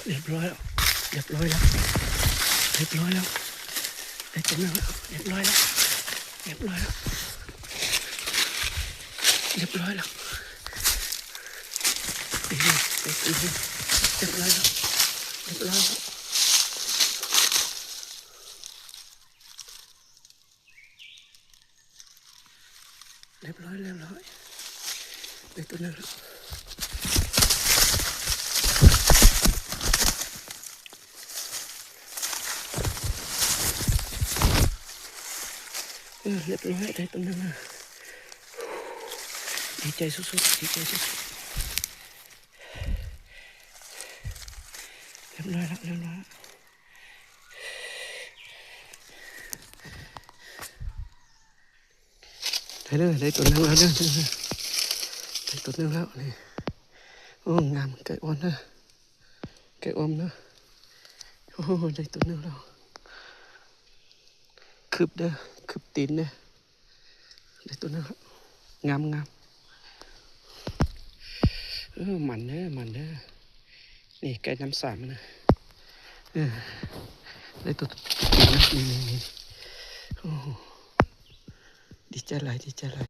ຮຽບຮ້ອຍແລ້ວ ຮຽບຮ້ອຍແລ້ວ ຮຽບຮ້ອຍແລ້ວ ໄດ້ຕົວໜຶ່ງແລ້ວ ຮຽບຮ້ອຍແລ້ວ ຮຽບຮ້ອຍແລ້ວ ຮຽບຮ້ອຍແລ້ວ ຮຽບຮ້ອຍແລ້ວ ຮຽບຮ້ອຍແລ້ວ. ຮຽບຮ້ອຍ ຮຽບຮ້ອຍ ໄດ້ຕົວໜຶ່ງແລ້ວ ເອີ ຮຽບຮ້ອຍ ໄດ້ຕົວໜຶ່ງແລ້ວ ດີໃຈສຸດໆ ດີໃຈສຸດໆ ຮຽບຮ້ອຍແລ້ວ ຮຽບຮ້ອຍແລ້ວ. ໄດ້ເດີ ໄດ້ຕົວໜຶ່ງແລ້ວເດີ ໄດ້ຕົວໜຶ່ງແລ້ວນີ້ ໂອ້ ງາມ ໄກ່ອ່ອນເດີ ໄກ່ອ່ອນເດີ ໂອ້ ໄດ້ຕົວໜຶ່ງແລ້ວ ຄືບເດີ ຄືບຕີນເດີ. ໄດ້ຕົວໜຶ່ງແລ້ວ ງາມໆ ເອີ ໝານເດີ ໝານເດີ ນີ້ໄກ່ນ້ຳສາມນະ ເອີ ໄດ້ຕົວ ນີ້ໆ ໂອ້ ດີໃຈຫຼາຍ ດີໃຈຫຼາຍ.